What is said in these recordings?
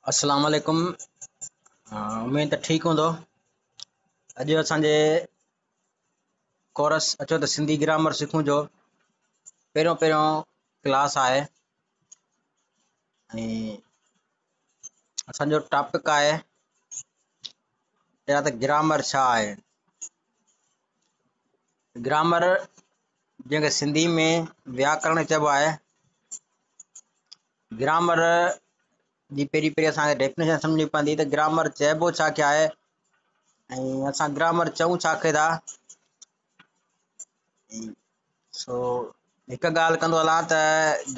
اسلام عليڪم. اميد ته ٺيڪ هوندو. اڄ اسان جي ڪورس اچو ته سنڌي گرامر سکون جو پهريون پهريون ڪلاس آهي ۽ اسان جو ٽاپڪ آهي پهريان ته گرامر ڇا آهي. گرامر جنهن کي سنڌي ۾ وياڪرڻ چئبو آهي. گرامر جي پهرين پهرين اسان کي ڊيفينيشن سمجهڻي پوندي ته گرامر چئبو ڇا کي آهي ۽ اسان گرامر چئون ڇا کي ٿا. سو هڪ ڳالهه ڪندو هلان ته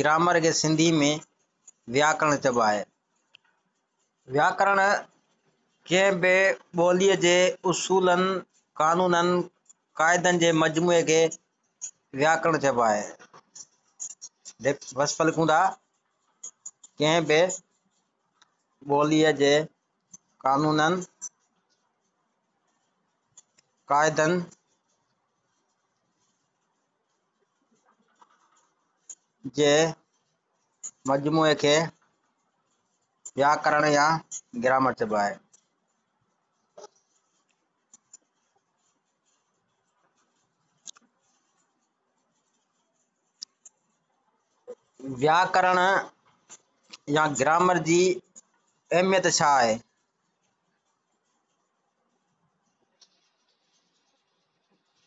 گرامر کي سنڌي ۾ وياڪرڻ چئبو آهي. وياڪرڻ ڪنهن به ٻوليء جي اصولن، قانونن، قاعدن جي مجموعي کي وياڪرڻ چئبو آهي. وصف لکون ٿا، ڪنهن به ٻوليء جي قانونن، قاعدن جي مجموعي کي وياڪرڻ يا گرامر چئبو آهي. وياڪرڻ يا گرامر جي اهميت ڇا آهي؟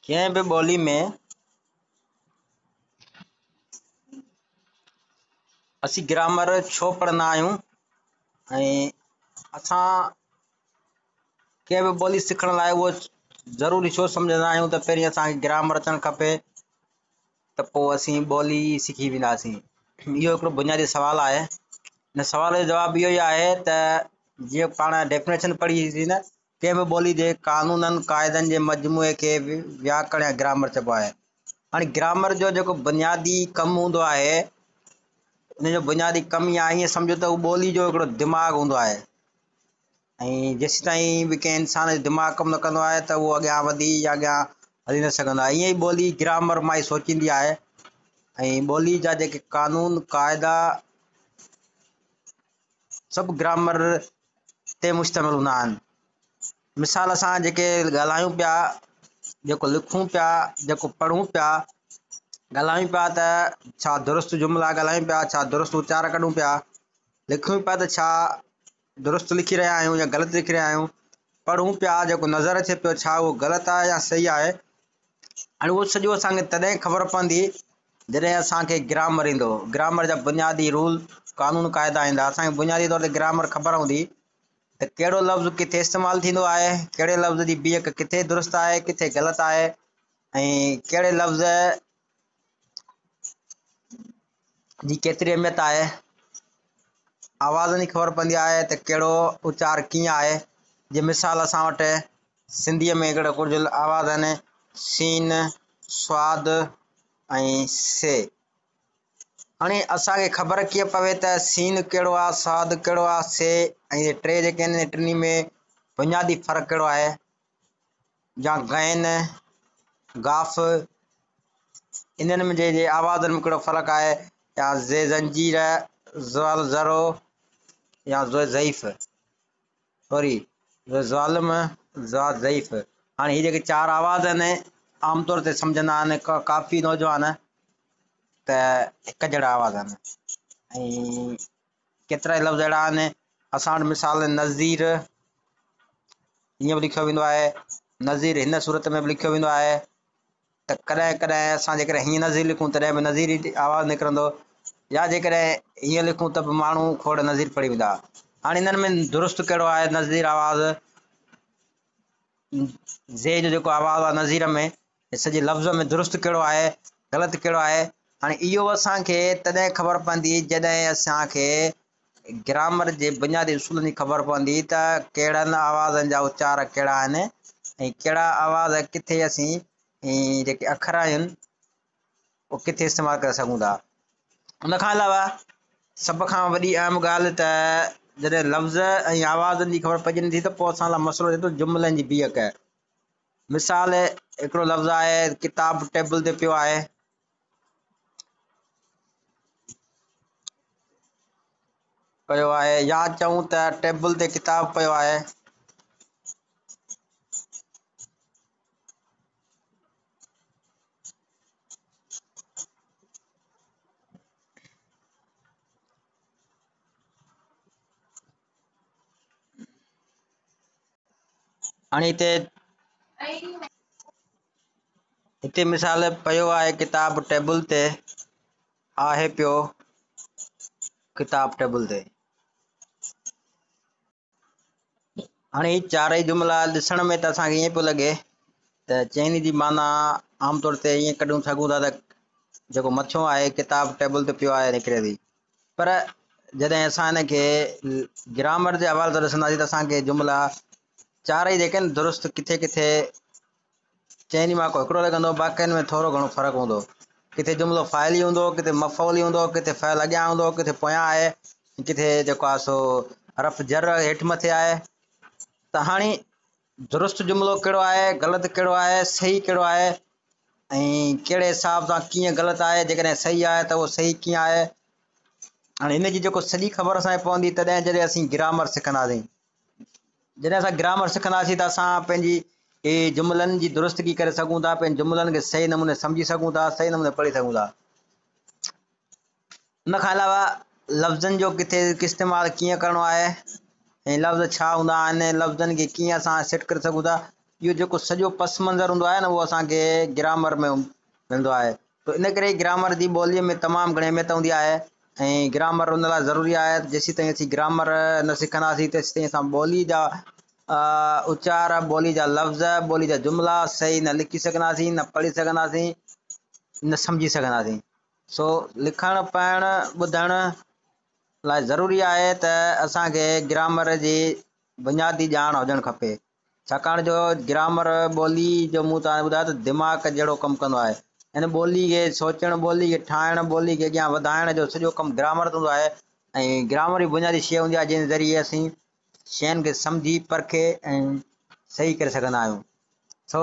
ڪنهن به ٻولي ۾ اسين گرامر ڇو پڙهندا آهيون ۽ اسان ڪنهن به ٻولي سکڻ لاء اهو ضروري ڇو سمجهندا آهيون ته پهرين اسان کي گرامر اچڻ کپي ته پوء اسين ٻولي سکي وينداسين. اهو هڪڙو بنيادي سوال آهي. ان سوال جو جواب اهو ئي آهي ته جيئن پاڻ ڊيفينيشن پڙهي سين نه، ڪنهن به ٻولي جي قانونن، قاعدن جي مجموعي کي وياڪرڻ يا گرامر چئبو آهي. هاڻي گرامر جو جيڪو بنيادي ڪم هوندو آهي، ان جو بنيادي ڪم يا ائين سمجهو ته هو ٻولي جو هڪڙو دماغ هوندو آهي ۽ جيسيتائين به ڪنهن انسان جو دماغ ڪم نه ڪندو آهي ته اهو اڳيان وڌي يا اڳيان هلي نه سگهندو آهي. ائين ئي ٻولي گرامر مان ئي سوچيندي آهي ۽ ٻولي جا جيڪي قانون، قاعدا سڀ گرامر تي مشتمل هوندا آهن. مثال اسان جيڪي ڳالهايون پيا، جيڪو لکون پيا، جيڪو پڙهون پيا، ڳالهايون پيا ته ڇا درست جملا ڳالهايون پيا، ڇا درست اچار ڪڍون پيا، لکون پيا ته ڇا درست لکي رهيا آهيون يا غلط لکي رهيا آهيون، پڙهون پيا جيڪو نظر اچي پيو ڇا اهو غلط آهي يا صحيح آهي. هاڻي اهو سڄو اسان کي تڏهن خبر پوندي جڏهن اسان کي گرامر ايندو، گرامر جا بنيادي رول، قانون، قاعدا ايندا. اسان کي بنيادي طور تي گرامر خبر هوندي ته ڪهڙو لفظ ڪٿي استعمال ٿيندو آهي، ڪهڙي لفظ جي بيهڪ ڪٿي درست آهي، ڪٿي غلط آهي ۽ ڪهڙي لفظ جي ڪيتري اهميت آهي. آوازن جي خبر پوندي آهي ته ڪهڙو اچار ڪيئن آهي. جيئن مثال اسان وٽ سنڌيء ۾ هڪڙا ڪجهه آواز آهن، سين، صاد ۽ سي. هاڻي اسان کي خبر ڪيئن پوي ته سين ڪهڙو آهي، صاد ڪهڙو آهي، سي ۽ اهي ٽي جيڪي آهن انهن ٽنهي ۾ بنيادي فرق ڪهڙو آهي يا غين، گاف انهن ۾ جي آوازن ۾ ڪهڙو فرق آهي يا زي زنجير، زال ذرو يا زو ضعيف، سوري ظالم، زا ضعيف. هاڻي هي جيڪي چار آواز آهن عام طور تي سمجهندا آهن ڪافي نوجوان ته هڪ جهڙا آواز آهن ۽ ڪيترا ئي لفظ اهڙا آهن اسان وٽ مثال نذير ائين به لکيو ويندو آهي، نذير هن صورت ۾ به لکيو ويندو آهي ته ڪڏهن ڪڏهن اسان جيڪڏهن هيئن نذير لکون تڏهن به نذير ئي آواز نڪرندو يا جيڪڏهن هيئن لکون ته به ماڻهو کوڙ نذير پڙهي ويندا. هاڻي انهن ۾ درست ڪهڙو آهي نذير آواز زي جو جيڪو آواز آهي نذير ۾ سڄي لفظ ۾ درست ڪهڙو آهي غلط ڪهڙو آهي. هاڻي اهو اسان کي تڏهن خبر پوندي جڏهن اسان کي گرامر جي بنيادي اصولن جي خبر پوندي ته ڪهڙن آوازن جا اچار ڪهڙا آهن ۽ ڪهڙا آواز ڪٿي اسين جيڪي اکر آهن اهي ڪٿي استعمال ڪري سگهون ٿا. ان کان علاوه سڀ کان وڏي اهم ڳالهه ته جڏهن لفظ ۽ آوازن جي خبر پئجي ٿي ته پوء اسان لاء مسئلو ٿئي ٿو جملن جي بيهڪ. مثال هڪڙو لفظ آهي ڪتاب ٽيبل تي پيو آهي. پيو آهي يا چئون ته ٽيبل تي ڪتاب پيو آهي. هاڻي هتي هتي مثال پيو آهي ڪتاب ٽيبل تي، آهي پيو ڪتاب ٽيبل تي. هاڻي هي چارئي جملا ڏسڻ ۾ ته اسان کي ائين پيو لڳي ته چئني جي معنيٰ عام طور تي ائين ڪڍون سگهون ٿا ته جيڪو مٿيون آهي ڪتاب ٽيبل تي پيو آهي نڪري ٿي، پر جڏهن اسان هن کي گرامر جي حوالي سان ڏسنداسين ته اسان کي جملا چارئي جيڪي آهن درست ڪٿي ڪٿي چئني مان ڪو هڪڙو لڳندو، باقين ۾ ٿورو گهڻو فرق هوندو. ڪٿي جملو فاعلي هوندو، ڪٿي مفعولي هوندو، ڪٿي فعل اڳيان هوندو، ڪٿي پويان آهي، ڪٿي جيڪو آهي سو حرف جر هيٺ مٿي آهي. ته هاڻي درست جملو ڪهڙو آهي، غلط ڪهڙو آهي، صحيح ڪهڙو آهي ۽ ڪهڙي حساب سان ڪيئن غلط آهي، جيڪڏهن صحيح آهي ته اهو صحيح ڪيئن آهي. هاڻي هن جي جيڪو سڄي خبر اسان کي پوندي تڏهن جڏهن اسين گرامر سکنداسين. جڏهن اسان گرامر سکنداسين ته اسان پنهنجي جملن جي درستگي ڪري سگهون ٿا، پنهنجي جملن کي صحيح نموني سمجهي سگهون ٿا، صحيح نموني پڙهي سگهون ٿا. ان کان علاوه لفظن جو ڪٿي استعمال ڪيئن ڪرڻو آهي ۽ لفظ ڇا هوندا آهن، لفظن کي ڪيئن اسان سيٽ ڪري سگهون ٿا، اهو جيڪو سڄو پس منظر هوندو آهي نه اهو اسان کي گرامر ۾ ملندو آهي. ته ان ڪري گرامر جي ٻوليء ۾ تمام گهڻي اهميت هوندي آهي ۽ گرامر ان لاء ضروري آهي ته جيسين تائين اسين گرامر نه سکنداسين تيسين تائين اسان ٻوليء جا اچار، ٻوليء جا لفظ، ٻوليء جا جملا صحيح نه لکي سگهنداسين، نه پڙهي سگهنداسين، نه سمجهي سگهنداسين. سو لکڻ، پڙهڻ، ٻڌڻ لاء ضروري آهي ته اسان کي گرامر جي بنيادي ڄاڻ هجڻ کپي. ڇاڪاڻ جو گرامر ٻولي جو مون توهان کي ٻڌايو ته دماغ جهڙو ڪم ڪندو آهي. ان ٻولي کي سوچڻ، ٻولي کي ٺاهڻ، ٻولي کي اڳيان وڌائڻ جو سڄو ڪم گرامر تي هوندو آهي ۽ گرامر ئي بنيادي شيء هوندي آهي جنهن جي ذريعي اسين شين کي سمجهي، پرکي ۽ صحيح ڪري سگهندا آهيون. سو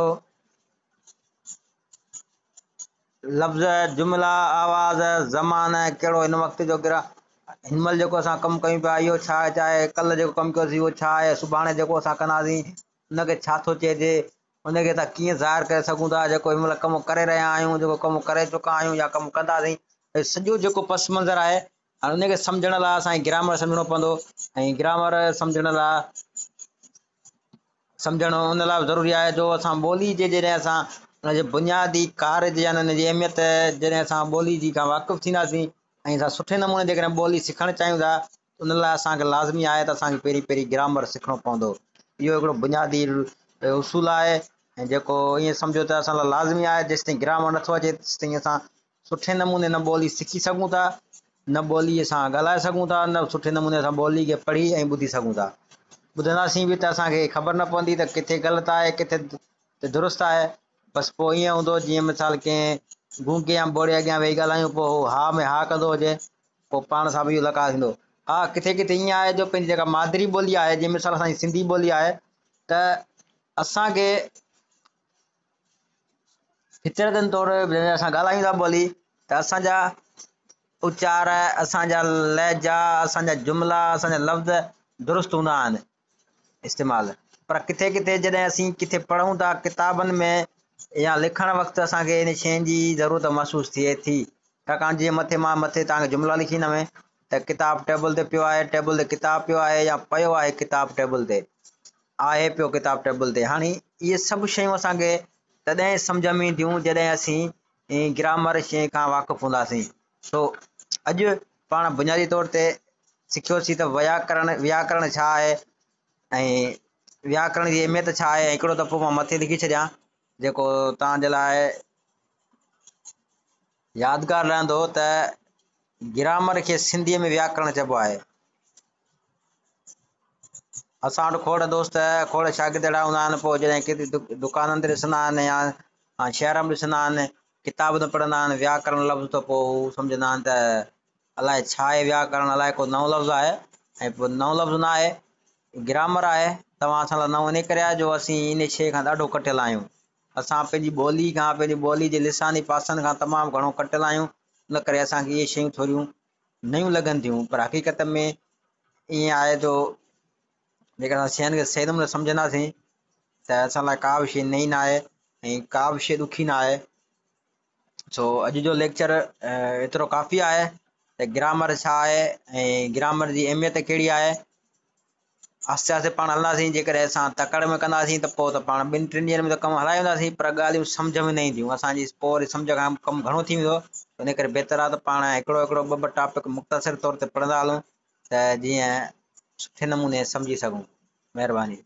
لفظ، جملا، آواز، زمان، ڪهڙو هن وقت جو گرا هن مهل جيڪو اسان ڪم ڪيون پيا اهو ڇا آهي، ڪلهه جيڪو ڪم ڪيوسين اهو ڇا آهي، سڀاڻي جيڪو اسان ڪنداسين ان کي ڇا ٿو چئجي، ان کي اسان ڪيئن ظاهر ڪري سگهون ٿا، جيڪو هن مهل ڪم ڪري رهيا آهيون، جيڪو ڪم ڪري چڪا آهيون يا ڪم ڪنداسين، هي سڄو جيڪو پس منظر آهي هاڻي ان کي سمجهڻ لاء اسان کي گرامر سمجهڻو پوندو ۽ گرامر سمجهڻ لاء سمجهڻ ان لاء به ضروري آهي جو اسان ٻولي جي جڏهن اسان ان جي بنيادي ڪارج يعني ان جي اهميت جڏهن اسان ٻولي جي کان واقف ٿينداسين ۽ اسان سٺي نموني جيڪڏهن ٻولي سکڻ چاهيون ٿا ان لاء اسان کي لازمي آهي ته اسان کي پهرين پهرين گرامر سکڻو پوندو. اهو هڪڙو بنيادي اصول آهي ۽ جيڪو ائين سمجهو ته اسان لاء لازمي آهي. جيستائين گرامر نٿو اچي تيستائين اسان سٺي نموني نه ٻولي سکي سگهون ٿا، نه ٻوليء سان ڳالهائي سگهون ٿا، نه سٺي نموني اسان ٻولي کي پڙهي ۽ ٻڌي سگهون ٿا. ٻڌنداسين به ته اسان کي خبر نه پوندي ته ڪٿي غلط آهي ڪٿي درست آهي. بس پوء ائين هوندو جيئن مثال ڪنهن گونگي يا ٻوڙي اڳيان ويهي ڳالهايون پوء هو ها ۾ ها ڪندو هجي پوء پاڻ سان به اهو لقاء ٿيندو. ها ڪٿي ڪٿي ائين آهي جو پنهنجي جيڪا مادري ٻولي آهي جيئن مثال اسان جي سنڌي ٻولي آهي ته اسان کي فطرتن طور جڏهن اسان ڳالهايون ٿا ٻولي ته اسان جا اچار، اسان جا لهجا، اسان جا جملا، اسان جا لفظ درست هوندا آهن استعمال پر ڪٿي ڪٿي جڏهن اسين ڪٿي پڙهون ٿا ڪتابن ۾ يا لکڻ وقت اسان کي ان شين جي ضرورت محسوس ٿئي ٿي ڇاڪاڻ جيئن مٿي مان مٿي توهان کي جملا لکي ڏنا ۾ ته ڪتاب ٽيبل تي پيو آهي، ٽيبل تي ڪتاب پيو آهي يا پيو آهي ڪتاب ٽيبل تي. آهي پيو ڪتاب ٽيبل تي. هاڻي اهي سڀ شيون اسان کي تڏهن سمجهه ۾ اينديون جڏهن اسين گرامر شيء کان واقف هونداسين. سو اڄ پاڻ بنيادي طور تي سکيوسين ته وياڪرڻ وياڪرڻ ڇا آهي ۽ وياڪرڻ جي اهميت ڇا آهي. هڪڙو دفعو مان مٿي لکي ڇڏيان جيڪو توهان جي لاء يادگار رهندو ته گرامر کي سنڌيء ۾ وياڪرڻ چئبو آهي. اسان وٽ کوڙ دوست کوڙ شاگرد اهڙا هوندا آهن پوء جڏهن ڪٿي دڪانن تي ڏسندا آهن يا شهر ۾ ڏسندا آهن ڪتاب نه پڙهندا آهن وياڪرڻ لفظ ته پوء هو سمجهندا آهن ته الائي ڇا آهي وياڪرڻ الائي ڪو نئون لفظ آهي ۽ پوء نئون لفظ نه آهي گرامر آهي توهان اسان لاء نئون ان ڪري آهي جو اسين ان شيء کان ڏاڍو ڪٽيل آهيون اسان پنهنجي ٻولي کان پنهنجي ٻولي جي لساني پاسن کان تمام گهڻو ڪٽيل آهيون ان ڪري اسان کي اهي شيون ٿوريون نيون لڳن ٿيون پر حقيقت ۾ ائين آهي جو جيڪڏهن اسان شين کي صحيح نموني سمجهنداسين ته اسان لاء ڪا به شيء نئين نه آهي ۽ ڪا به شيء ڏکي نه آهي. سو اڄ جو ليڪچر ايترو ڪافي آهي ته گرامر ڇا آهي ۽ گرامر جي اهميت ڪهڙي آهي. آهستي آهستي پاڻ هلنداسين، جيڪڏهن اسان تڪڙ ۾ ڪنداسين ته پوء ته پاڻ ٻن ٽن ڏينهن ۾ ته ڪم هلائي وينداسين، پر ڳالهيون سمجهه ۾ نه اينديون، اسان جي پوء وري سمجهه کان ڪم گهڻو ٿي ويندو. ان ڪري بهتر آهي ته پاڻ هڪڙو هڪڙو ٻه ٻه ٽاپڪ مختصر طور تي پڙهندا هلون ته جيئن سٺي نموني سمجهي سگهون. مهرباني.